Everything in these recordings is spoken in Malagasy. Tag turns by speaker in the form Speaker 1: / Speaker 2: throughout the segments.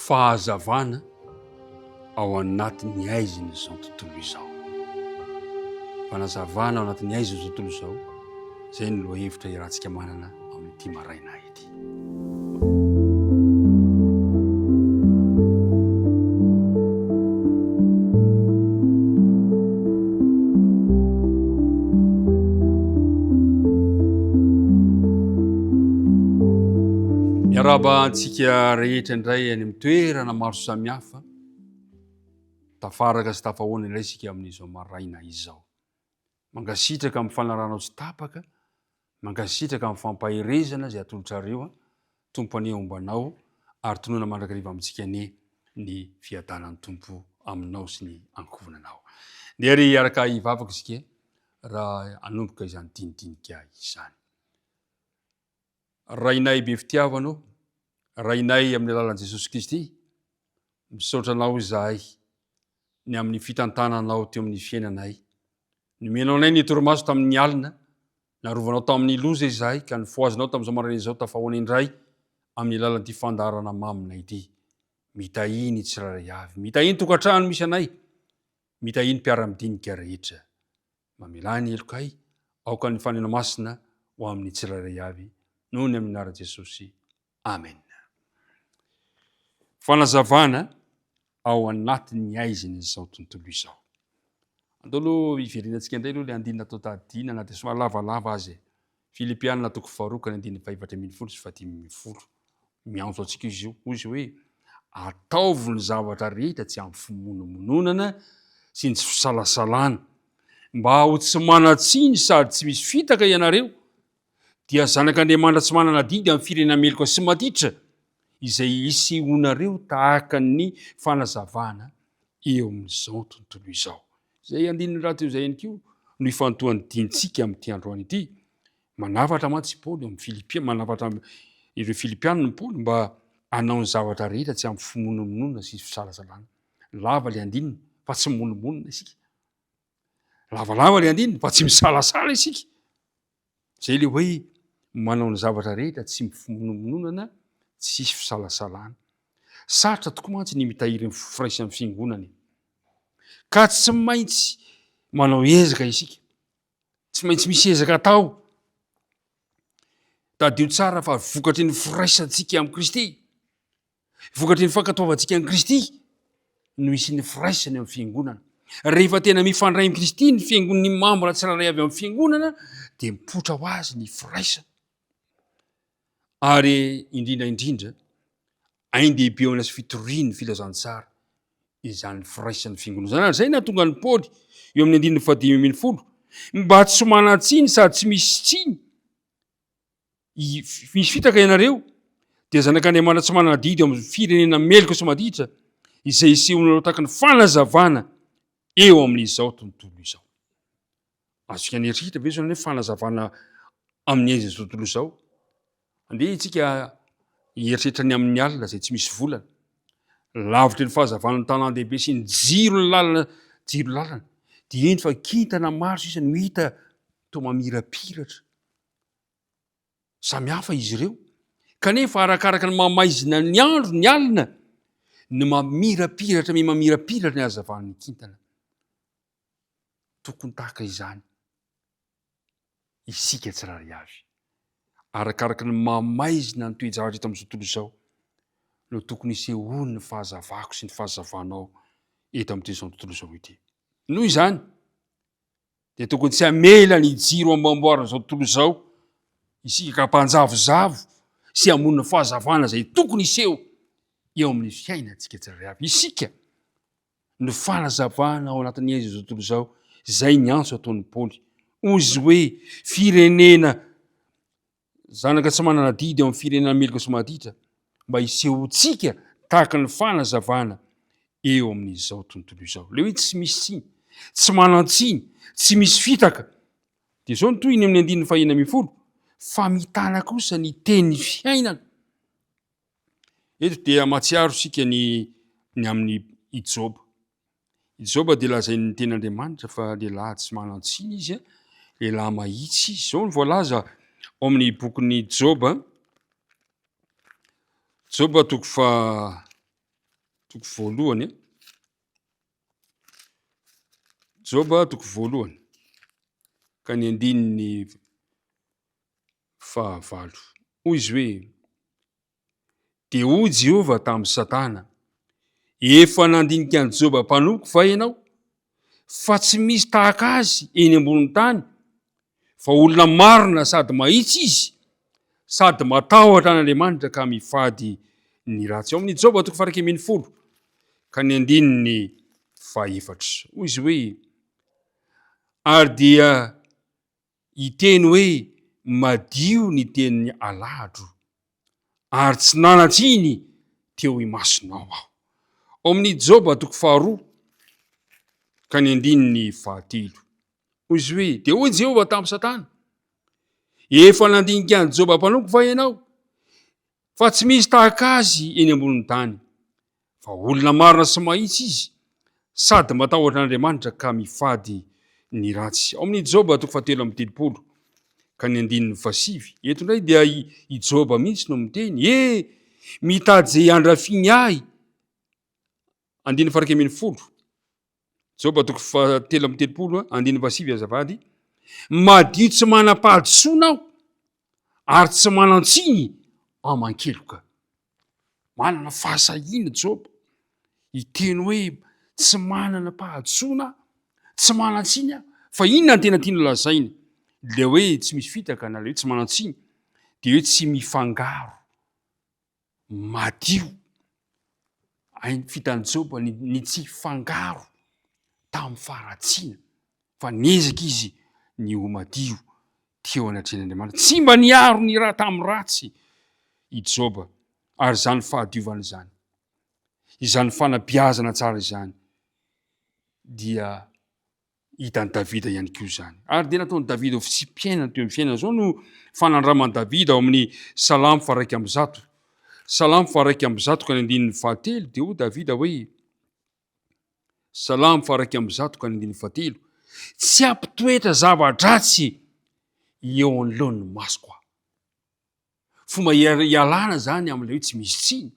Speaker 1: Fahazavana ao anatin'ny haizin'izao tontolo izao. Fanazavana ao anatin'ny haizin'izao tontolo izao, izay no lohahevitra iarahantsika manana amin'ity maraina ity. Miarahaba antsika rehetra indray any amin'ny toerana maro samihafa. Tafaraka sy tafahoana indray isika amin'izao maraina izao. Mankasitraka amin'ny fanarahanao tsy tapaka, mankasitraka amin'ny fampaherezana izay atolotrareo. Tompo anie homba anao ary tonona mandrakariva amintsika anie ny fiadanan'ny Tompo aminao sy ny ankohonanao. Ndeha ary hiaraka hivavaka isika raha hanomboka izany dinidinika izany. Rainay be fitiavana ô, Rainay amin'ny alalan'i Jesosy Kristy, misaotra Anao izahay ny amin'ny fitantananao teo amin'ny fiainanay. Nomenao anay ny torimaso tamin'ny alina, narovanao tamin'ny loza izahay ka nifohazinao tamin'izao maraina izao tafahoana indray amin'ny alalan'ity fandaharana mamina ity. Mitahia ny tsirairay avy, mitahia ny tokantrano misy anay, mitahia ny mpiara-midinika rehetra. Mamelà ny helokay, aoka ny Fanahinao Masina ho amin'ny tsirairay avy, noho ny amin'ny anaran'i Jesosy. Amen. Fanazavana ao anatin'ny haizin'izao tontolo izao. Andao aloha hiverenantsika indray aloha ilay andininy natao tadidina na dia somary lavalava aza e. Filipiana toko faharoa ka ny andininy faha-14 sy faha-15. Miantso antsika izy io. Hoy izy hoe, Ataovy ny zavatra rehetra tsy amin'ny fimonomononana sy ny tsy fisalasalana, mba ho tsy manan-tsiny sady tsy misy fitaka ianareo, dia zanak'Andriamanitra tsy manana adidy amin'ny firenena meloka sy maditra, izay hisehoanareo tahaka ny fanazavana eo amin'izao tontolo izao. Izay andininy rahateo izay ihany koa no ifantohan'ny dinintsika amin'ity androany ity. Manafatra mantsy i Paoly amin'ny Filipia, manafatra ireo Filipianina i Paoly mba hanao ny zavatra rehetra tsy amin'ny fimonomonona sy fisalasalana. Lava ilay andininy fa tsy mimonomonona isika. Lavalava ilay andininy fa tsy misalasala isika. Izay ilay hoe manao ny zavatra rehetra tsy mifimonomononana, tsisy fisalasalana. Sarotra tokoa mantsy ny mitahiry ny firaisan'ny fiangonana e. Ka tsy maintsy manao ezaka isika. Tsy maintsy misy ezaka atao. Tadidio tsara fa vokatry ny firaisantsika amin'i Kristy, vokatry ny fankatoavantsika an'i Kristy no hisian'ny firaisana eo amin'ny fiangonana. Rehefa tena mifandray amin'i Kristy ny fiangonan'ny mambra tsirairay avy amin'ny fiangonana dia mipoitra ho azy ny firaisana. Ary indrindra indrindra, ain-dehibe eo amin'ny fitorian'ny filazantsara izany firaisan'ny fiangonana izany. Ary izay nahatonga an'i Paoly eo amin'ny andininy fahadimy ambin'ny folo mba tsy manan-tsiny sady tsy misy tsiny, misy fitaka ianareo, dia zanak'Andriamanitra tsy manana adidy eo amin'ny firenena meloka sy maditra, izay isehonareo tahaka ny fanazavana eo amin'izao tontolo izao. Azontsika an'eritreritra ve izany hoe fanazavana amin'ny aiza izao tontolo izao? Andeha isika hieritreritra ny amin'ny alina izay tsy misy volana. Lavitry ny fahazavan'ny tanàn-dehibe sy ny jiro ny lalana, jiro lalana. Dia eny fa kintana maro sisa no hita toa mamirapiratra. Samy hafa izy ireo. Kanefa arakaraka ny mamaizina ny andro, ny alina, no mamirapiratra, miha-mamirapiratra ny hazavan'ny kintana. Tokony tahaka izany isika tsirairay avy. Arakaraka ny maha-maizina ny toe-javatra eto amin'izao tontolo izao no tokony hisehoan'ny fahazavako sy ny fahazavanao eto amin'ity izao tontolo izao ity. Noho izany, dia tokony tsy hamela ny jiro amboamboarin'izao tontolo izao isika ka hampanjavozavo sy hamono ny fahazavana izay tokony hiseho eo amin'ny fiainantsika tsirairay avy. Isika ny fanazavana ao anatin'ny aiza izao tontolo izao, izay ny antso ataon'i Paoly. Hoy izy hoe, firenena zanaka tsy manana adidy ao amin'ny firenena meloka sy maditra, mba hisehoantsika tahaka ny fanazavana eo amin'izao tontolo izao. Ilay hoe tsy misy tsiny, tsy manan-tsiny, tsy misy fitaka. Dia izao ny tohiny amin'ny andininy fahenina ambin'ny folo, fa mitana kosa ny teny fiainana. Eto dia mahatsiaro isika ny ny amin'ny i Joba. I Joba dia lazain'ny tenin'Andriamanitra fa lehilahy tsy manan-tsiny izy, lehilahy mahitsy izy. Izao no voalaza ao amin'ny bokin'i Joba. Joba toko faha. toko voalohany. Joba toko voalohany ka ny andininy fahavalo. Hoy izy hoe, Dia hoy Jehovah tamin'i Satana, Efa nandinika an'i Joba mpanompoko va ianao? Fa tsy misy tahaka azy eny ambonin'ny tany, fa olona marina sady mahitsy izy, sady matahotra an'Andriamanitra ka mifady ny ratsy. Ao amin'ny Joba toko faha 11 ka ny andininy fahefatra. Hoy izy hoe, Ary dia hiteny hoe madio ny tenin'ny alahadro, ary tsy nanan-tsiny teo imasonao aho. Ao amin'ny Joba toko faharoa ka ny andininy fahatelo. Hoy izy hoe, dia hoy Jehovah tamin'i Satana, efa nandinika an'i Joba mpanompoko va ianao? Fa tsy misy tahaka azy eny ambonin'ny tany, fa olona marina sy mahitsy izy, sady matahotra an'Andriamanitra ka mifady ny ratsy. Ao amin'ny Joba toko fahatelo amby telopolo ka ny andininy fahasivy. Eto indray dia i Joba mihitsy no miteny, E, mitady izay handrafiany ahy. Andininy faha 11. Joba toko fahatelo amby telopolo andininy fahasivy azafady. Madio tsy manam-pahadisoana aho ary tsy manan-tsiny aman-keloka. Manana fahasahiana Joba hiteny hoe tsy manana fahadisoana aho, tsy manan-tsiny aho. Fa inona no tena tiany lazaina? Ilay hoe tsy misy fitaka na ilay hoe tsy manan-tsiny dia hoe tsy mifangaro. madio. Hain'ny vitan'i Joba ny ny tsy hifangaro tamin'ny faharatsiana, fa niezaka izy ny ho madio teo anatrehan'Andriamanitra. Tsy mba niaro ny ra tamin'ny ratsy i Joba, ary izany fahadiovana izany, izany fanabeazana tsara izany dia Hitan'i Davida ihany koa izany. Ary dia nataon'i Davida ho fitsipi-piainana teo amin'ny fiainana. Izao no fanandraman'i Davida ao amin'ny Salamo faha-101. Salamo faha-101 ka ny andininy fahatelo dia hoy Davida hoe, Salamo faha-101 ka ny andininy fahatelo, Tsy hampitoetra zava-dratsy eo anoloan'ny masoko aho. Fomba hialana izany amin'ilay hoe tsy misy tsiny,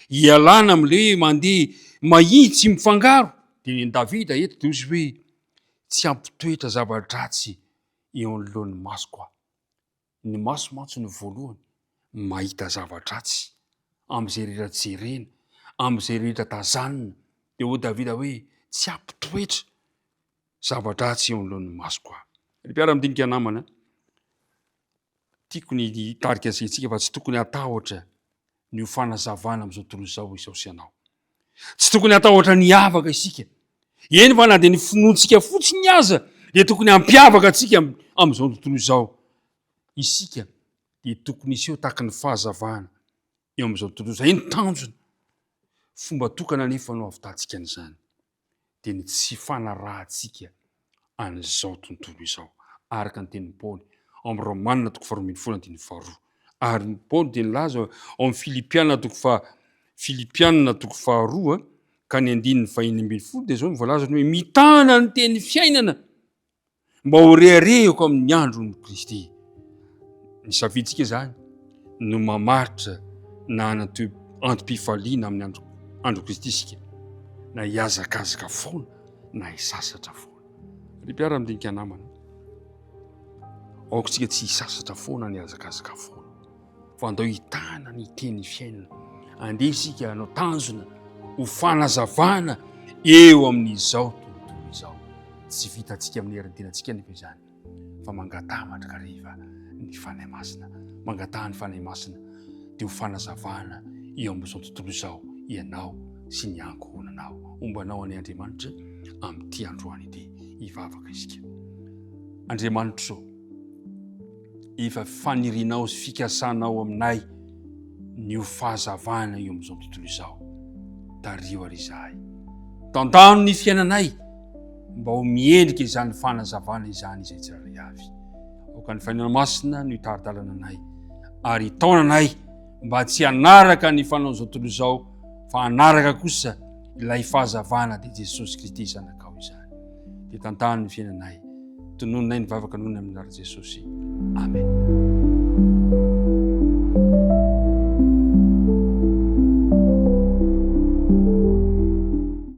Speaker 1: hialana amin'ilay hoe mandeha mahitsy mifangaro, dia ny an'i Davida eto dia hozy hoe tsy hampitoetra zava-dratsy eo anoloan'ny masoko aho. Ny maso mantsy no voalohany mahita zava-dratsy amin'izay rehetra jerena, amin'izay rehetra tazanina. Dia hoy Davida hoe tsy hampitoetra zava-dratsy eo anoloan'ny masoko aho. Ry mpiara-midinika namana, Tiako ny hitarika ny saintsika fa tsy tokony hatahotra ny ho fanazavana amin'izao tontolo izao izao sy ianao. Tsy tokony hatahotra ny hiavaka isika. Eny fa na dia ny finoantsika fotsiny aza dia tokony hampiavaka antsika amin'izao tontolo izao. Isika dia tokony hiseho tahaka ny fahazavana eo amin'izao tontolo izao. Izay no tanjona. Fomba tokana anefa no hahavitantsika an'izany. dia ny tsy fanarahantsika an'izao tontolo izao, araka ny tenin'i Paoly ao amin'ny Romana toko faharoa ambin'ny folo andininy faharoa. Ary ny Paoly dia nilaza ao amin'ny Filipiana toko faha Filipiana toko faharoa ka ny andininy fahenina ambin'ny folo dia izao no voalazany hoe mitana ny teny fiainana mba ho reharehako amin'ny andron'i Kristy. Ny safidintsika izany no mamaritra na antom-pifaliana amin'ny andro andro Kristy isika, na hihazakazaka foana na hisasatra foana. Ry mpiara-midinika namana, aoka isika tsy hisasatra foana ny hihazakazaka foana. Fa andao hitana ny teny fiainana. Andeha isika hanao tanjona ho fanazavana eo amin'izao tontolo izao. Tsy vitantsika amin'ny herin'ny tenantsika anefa izany, fa mangataha mandrakariva ny Fanahy Masina. Mangataha ny Fanahy Masina dia ho fanazavana eo amin'izao tontolo izao ianao sy ny ankohonanao. Homba anao anie Andriamanitra amin'ity androany ity. Hivavaka isika. Andriamanitra ô, Efa fanirianao sy fikasanao aminay ny ho fahazavana eo amin'izao tontolo izao. Tariho ary izahay. Tantano ny fiainanay mba ho miendrika izany fanazavana izany izay tsirairay avy. Aoka ny Fanahy Masina no hitari-dalana anay ary hitaona anay mba tsy hanaraka ny fanaon'izao tontolo izao fa hanaraka kosa ilay fahazavana dia Jesosy Kristy Zanakao izany. Dia tantano ny fiainanay. Tonononay ny vavaka noho ny amin'ny anaran'i Jesosy. Amen.